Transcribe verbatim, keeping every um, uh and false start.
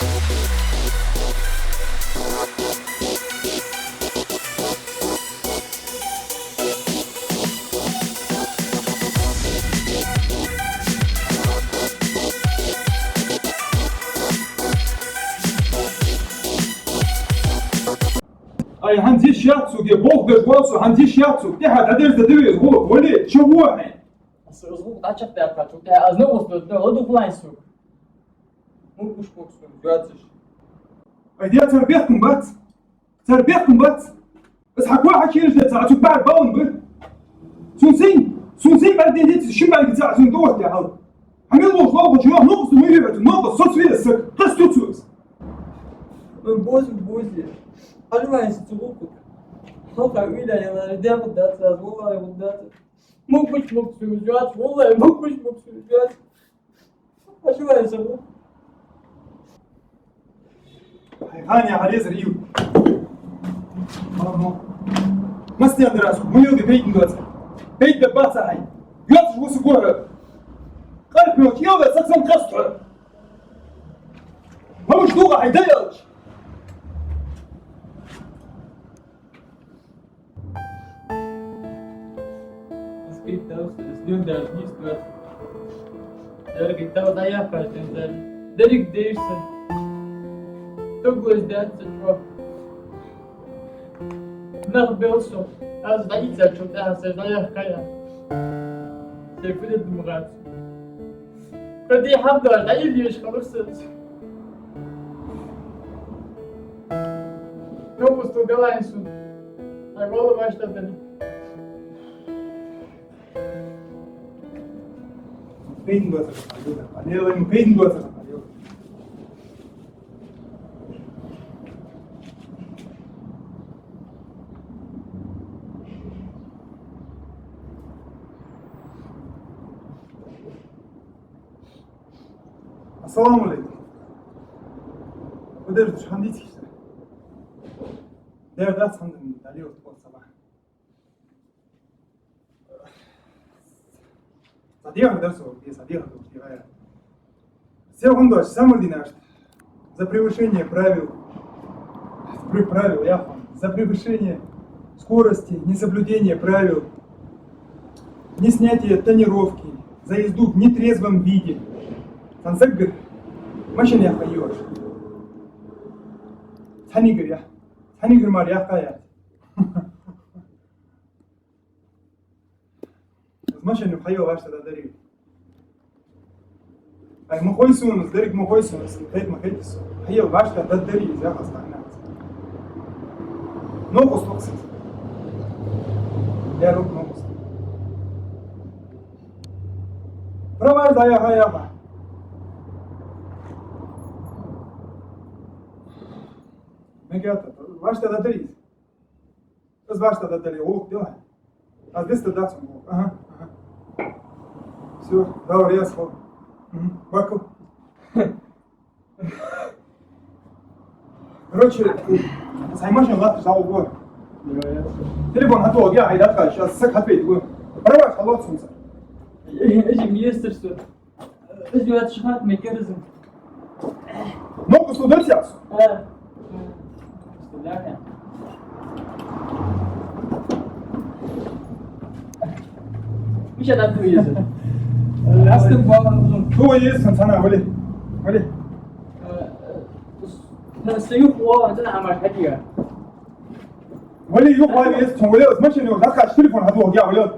Ай, хӀанз йиш яц сога, болх беш воал со, хӀанз йиш яц сога, тӀехьа дӀадерзаде веза гӀулакх, вале, чу гӀо хьайна. Аз из гӀулакх дӀачакхдаьккхачул тӀехьа, аз новкъостал дӀа ладувгӀалайна сога. Мугаш мугаш сона, йоацаш. Ай, де, цар бехкам бац. Цар бехкам бац. Аз хьа кой хьачуераш деций, цу бӀарг балан ба. Сона сий, сона сий бӀарг ден деций, шин бӀарг ца, сона дохте хьал. Хьа мел лош лоалахочу йоах, новкъост ма вий хьо, новкъост соцаве саг, къаста цо из. Ой, боза, боза. Хьажалайна са цу гӀулакха. Хьалха уйла яла, дехуд дац аз, валлахӀи, валлахӀи, дац. Мугаш мугаш сона, йоацаш, валлахӀи, мугаш мугаш сона, йоацаш. Хьажалайна са гӀулакха. Хьай хана я хьарезар ил. Мамо. Масне андрас, муйоги пейдин доца. Пейд да баца хьай. Йоацаш вуса гора. Къарп мелч, йода, саксан къаст хьо. Мамуш дуга хьай даялч. Аз кхийттав са, аз дин даже нийса доацар. Деррига тӀа дӀаяхача ден деррига деррига деш са. Тугвез дац са чӀоагӀа. Нах бел со, аз дӀаийцачул тӀехьа сай дӀаяхкая. Сай фу де деза ма хац. Кхы дий хьамдаш дӀаилла еш хилар са. Новкъостал далайна сона. Хьай валла вӀаштӀехьадале. Пейдин доацар хьа, Лена, Лена, пейдин доацар хьа, Лена. Ассаламу Ӏалайкум. Подожди, хӀанз дийцача. Дер дац хӀанз, далил тхо сабахь. Садеха дар со, е садеха дар со, е. Сел хӀанз дош, самар динаш. За превышение правил, при-, правил, я хӀанз. За превышение скорости, несоблюдение правил, неснятие тонировки, за езду в нетрезвом виде. Цхьан саггара машина яхха йош. Цхьаннегара я. Цхьаннегара мара яхха яц. Из машина юха хьайола вӀаштӀехьадаргдарий? Ай, ма хой сона, из деррига ма хой сона, из хет ма хет сона. Хьайола вӀаштӀехьадаргдарий из, яхаш тахан. Новкъост лохсиз. Леру новкъост. Праваш да яха, яха. Мегата, вӀаштӀехьадаргдарий из? Аз вӀаштӀехьадаргдале, гӀулакх дела. Аз дестар дац хьона гӀулакх. Аха, аха. Всё, давай, я схо. Мгм. Бакъ. Короче, сай машина латташ дӀагӀо. Телефон хьатӀавоагӀа, я хьай дӀатӀакхача, аз саг хьатӀавайта гӀо. Праваш хьалоац хьона са. Э, э, министр со. Из вац шахат мекерзан. Новкъост лохсиз? А. Миша, да, ты есть. Астын балан. Кто есть, пацана, вали. Вали. Э, э, с-, с-, юх, о, да, а, маш, хатия. Вали, юха вали, из, вали, из машина юха, дӀакхача телефон хьатӀавоагӀа, я, вали.